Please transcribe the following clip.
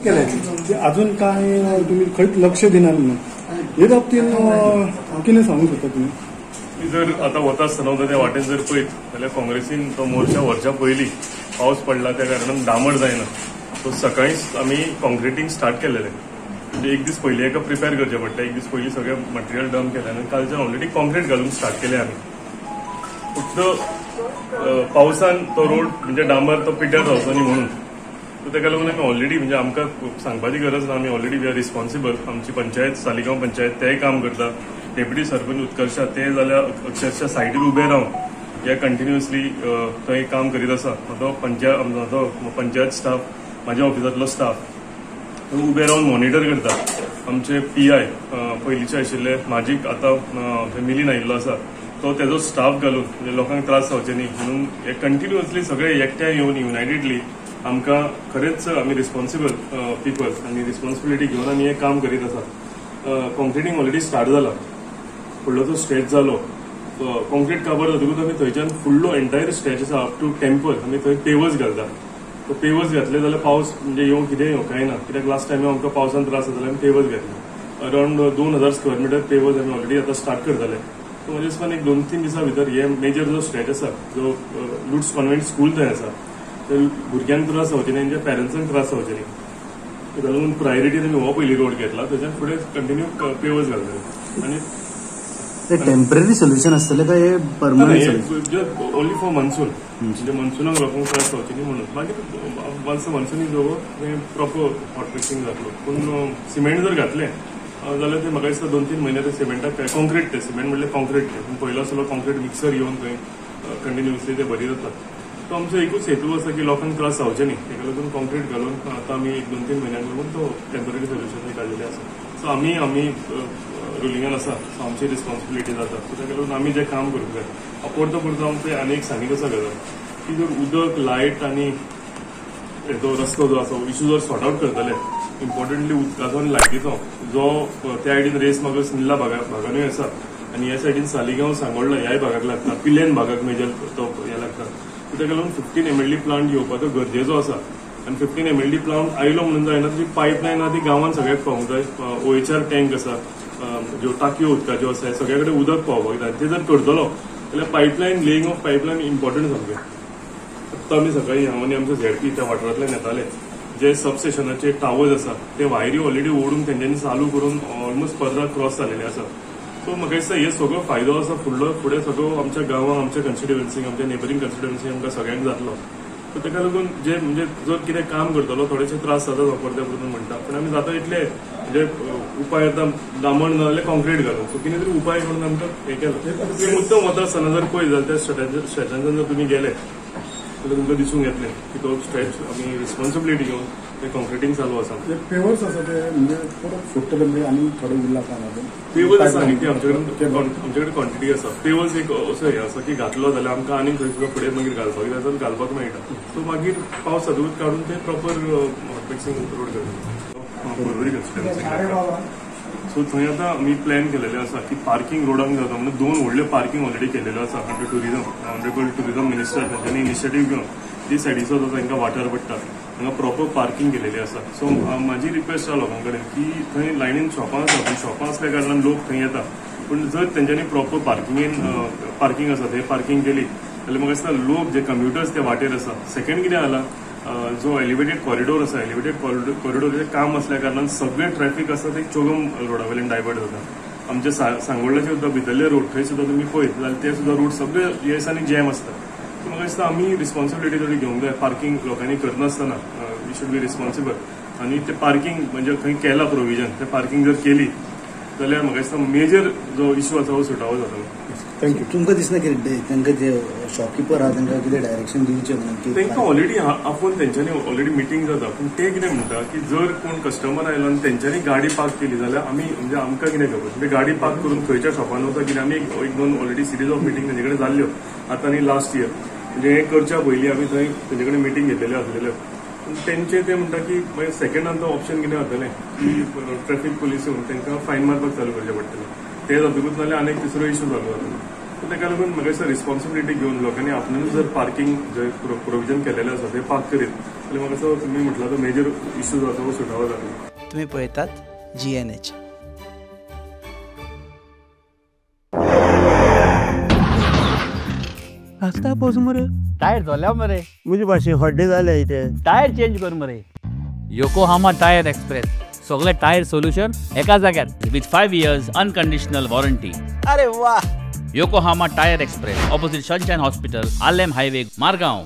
केले ते अजून काय तुम्ही खंयच लक्ष दिना म्हणून हे बाबतीन कितें सांगूंक सोदता तुमी? जर आतां वता आसतना त्या वाटेन जर पळयत जाल्यार काँग्रेसीन तो मोर्चा व्हरच्या पयलीं पावस पडला त्या कारणान डांबर जायना, सो सकाळींच आमी कॉन्क्रिटींग स्टार्ट केलेलें. म्हणजे एक दीस पयलीं एका प्रिपेर करचें पडटा, एक दीस पयलीं सगळें मटेरियल डंप केलें आनी कालच्यान ऑलरेडी कॉन्क्रीट घालून स्टार्ट केलें आमी. फक्त पावसान तो रोड म्हणजे डांबर तो पिड्ड्यार जावचो न्ही म्हणून, सो ताका लागून आमी ऑलरेडी म्हणजे आमकां सांगपाची गरज ना, आमी ऑलरेडी we are responsible. आमची पंचायत सालिगांव पंचायत तेय काम करता, डेप्युटी सरपंच उत्कर्षा ते जाल्यार अक्षरशः सायडीर उबे रावन हे कंटिन्युअसली थंय काम करीत आसा. म्हजो पंचायत पंचायत स्टाफ, म्हाज्या ऑफिसांतलो स्टाफ उबे रावन मॉनिटर करता. आमचे पी I पयलींचे आशिल्ले म्हाजी आतां फॅमिलीन आयिल्लो आसा, तो तेजो स्टाफ घालून म्हणजे लोकांक त्रास जावचे न्ही म्हणून हे कंटिन्युअसली सगळे एकठांय येवन युनायटेडली आमकां खरेंच आमी रिस्पॉन्सिबल पिपल आनी रिस्पॉन्सिबिलिटी घेवन आमी हें काम करीत आसा. कॉन्क्रिटींग ऑलरेडी स्टार्ट जाला, फुडलो जो स्ट्रेच जालो कॉन्क्रीट काबर जातकूच आमी थंयच्यान फुडलो एंटायर स्ट्रेच आसा अप टू टेम्पल आमी थंय पेवर्स घालता. तो पेवर्स घातले जाल्यार पावस म्हणजे येवं कितें येवं कांय ना, कित्याक लास्ट टायम आमकां पावसान त्रास जाताले आमी पेवर्स घातले. अरावंड 2000 स्क्वेअर मिटर पेवर्स आमी ऑलरेडी आतां स्टार्ट करतले. सो म्हजे दिसपान एक 2-3 दिसां भितर हे मेजर जो स्ट्रेच आसा जो लुट्स कॉन्वेंट स्कूल थंय आसा ते भुरग्यांक त्रास जावचे न्ही, तेंच्या पेरंट्सांक त्रास जावचे न्ही, ताका लागून प्रायोरिटी आमी हो पयली रोड घेतला, थंयच्यान फुडें कंटिन्यू पेवर्स घालतले. आनी ते टेम्पररी सोल्युशन आसतलें काय हे परमनंट? ओनली फॉर मॉन्सून, म्हणजे मॉन्सुनाक लोकांक त्रास जावचे न्ही म्हणून. मागीर वन्स मॉन्सून is over मागीर प्रॉपर हॉट मिक्सिंग जातलो. पूण सिमेंट जर घातलें जाल्यार ते म्हाका दिसता 2-3 म्हयने ते सिमेंटाक कॉन्क्रीट, ते सिमेंट म्हणल्यार कॉन्क्रीट, ते पूण पयलो आसलो कॉन्क्रीट मिक्सर येवन थंय कंटिन्युअसली ते बरी जाता. सो आमचो एकूच हेतू आसा की लोकांक त्रास जावचे न्ही, ताका लागून कॉन्क्रीट घालून आतां आमी 1-2-3 म्हयन्यांक लागून तो टेम्पररी सोल्युशन काडलेलें आसा. सो आमी आमी रुलिंगान आसा, सो आमची रिस्पॉन्सिबिलिटी जाता, सो ताका लागून आमी जें काम करूंक जाय. परतो परतो आमचें आनी एक सांगीत आसा गजाल की जर उदक, लायट आनी जो रस्तो जो आसा इशू जर सॉर्ट आवट करतले, इम्पॉर्टंटली उदकाचो आनी लायटीचो जो त्या सायडीन रेस मागस निल्ला भागानूय आसा आनी ह्या सायडीन सालिगांव सांगोडला ह्याय भागाक लागता, पिलेन भागाक मेजर तो हें लागता. सो ताका लागून 15 MLD plant येवपाचो गरजेचो आसा. आनी 15 MLD plant आयलो म्हणून जायना, ती पायपलायन आहा ती गांवांत सगळ्याक पावूंक जाय. OHR tank आसा, ज्यो टाकयो उदकाच्यो आसा, सगळ्या कडेन उदक पावपाक जाय. ते जर करतलो जाल्यार pipeline, laying of pipeline important सामकें. आत्तां आमी सकाळीं हांव आनी आमचे झेडपी त्या वाठारांतल्यान येताले, जे सबस्टेशनाचे टावर्स आसा ते वायरी ऑलरेडी ओडून तेंच्यांनी चालू करून ऑलमोस्ट 15 क्रॉस जालेले आसा. सो म्हाका दिसता हे सगळो फायदो आसा फुडलो फुडें सगळो आमच्या गांवांक, आमच्या कॉन्स्टिट्युएन्सीक, आमच्या नेबरींग कॉन्स्टिट्युएन्सीक आमकां सगळ्यांक जातलो. सो ताका लागून जे म्हणजे जर कितें काम करतलो थोडेशे त्रास जाता परते परतून म्हणटा, पूण आमी जाता इतले म्हणजे उपाय आतां डांबर ना जाल्यार कॉन्क्रीट घालून सो कितें तरी उपाय करून आमकां हें केलां. मुद्दम वता आसतना जर पळयत जाल्यार त्या स्ट्रेचान जर तुमी गेले जाल्यार तुमकां दिसूंक येतलें की तो स्ट्रेच आमी रिस्पॉन्सिबिलिटी घेवन ते कॉन्क्रिटींग चालू आसा. ते पेवर्स आसा ते म्हणजे परत फुट्टले म्हणजे आनी थोडे उरला काम अजून पेवर्स आसा न्ही, ती आमचे कडेन क्वॉन्टिटी आसा. पेवर्स एक असो हें आसा की घातलो जाल्यार आमकां आनीक खंय सुद्दां फुडें मागीर घालपाक जाय जाल्यार घालपाक मेळटा. सो मागीर पावस जातकूच काडून ते प्रॉपर हॉट मिक्सिंग रोड करता. पर्वरी कॉन्स्टिट्युएन्सी सो थंय आतां आमी प्लॅन केलेलें आसा की पार्किंग रोडांक जाता म्हणून 2 व्हडले पार्किंग ऑलरेडी केलेल्यो आसा. आमचे टुरिजम ऑनरेबल टुरिजम मिनिस्टर तांच्यांनी इनिशिएटीव घेवन ती सायडीचो जो तांकां वाठार पडटा हांगा प्रॉपर पार्किंग केलेली आसा. सो म्हाजी रिक्वेस्ट आसा लोकां कडेन की थंय लायनीन शॉपां आसा, पूण शॉपां आसल्या कारणान लोक थंय येता, पूण जर तेंच्यांनी प्रॉपर पार्किंग आसा थंय पार्किंग केली जाल्यार म्हाका दिसता लोक जे कम्युटर्स ते वाटेर आसा. सेकंड कितें जाला, जो एलिवेटेड कॉरिडोर आसा, एलिवेटेड कॉरिडोराचें काम आसल्या कारणान सगळें ट्रॅफिक आसा ते चोगम रोडा वयल्यान डायवर्ट जाता. आमच्या सांगोडल्याचे सुद्दां भितरले रोड थंय सुद्दां तुमी पळयत जाल्यार ते सुद्दां रोड सगळे हे दिसांनी जॅम आसता. सो म्हाका दिसता आमी रिस्पॉन्सिबिलिटी थोडी घेवंक जाय, पार्किंग लोकांनी करनासतना we should be responsible. आनी ते पार्किंग म्हणजे खंय केलां प्रोविजन, ते पार्किंग जर केली जाल्यार म्हाका दिसता मेजर जो इशू आसा हो सुटावो जातलो. Thank you. तुमकां दिसना की तांकां जे शॉपकिपर आहा तांकां कितें डायरेक्शन दिवचें म्हणून? तांकां ऑलरेडी आपोवन तेंच्यांनी ऑलरेडी मिटींग जाता, पूण ते कितें म्हणटा की जर कोण कस्टमर आयलो आनी तेंच्यांनी गाडी पार्क केली जाल्यार आमी म्हणजे आमकां कितें खबर, म्हणजे गाडी पार्क करून खंयच्या शॉपान वता कितें. आमी एक दोन ऑलरेडी सिरीज ऑफ मिटींग तेंचे कडेन जाल्ल्यो आतां आनी लास्ट इयर म्हणजे हें करच्या पयलीं आमी थंय तेंचे कडेन मिटींग घेतलेल्यो आसलेल्यो. पूण तेंचे ते म्हणटा की मागीर सेकंड आमकां ऑप्शन कितें जातलें की ट्रॅफिक पुलीस येवन तांकां फायन मारपाक चालू करचें पडटलें, ते जातकूच नाल्यार आनी एक तिसरो इशू चालू जातलो. सो ताका लागून म्हाका दिसता रिस्पॉन्सिबिलिटी घेवन लोकांनी आपणानूच जर पार्किंग जे प्रोविजन केलेलें आसा तें पार्क करीत जाल्यार म्हाका असो तुमी म्हटला तो मेजर इश्यू जो आसा तो सुटावो जातलो. तुम्ही पळयतात GNH. रस्ता पोस मरे टायर धोल्या मरे मुझे भाशे हड्डे जाले इथे टायर चेंज कर मरे. योकोहामा टायर एक्सप्रेस, सगळे टायर सोल्युशन एका जाग्यार विथ 5 years unconditional warranty. अरे वा. Yokohama tyre express, opposite Sunshine hospital, Arlem highway, Margao.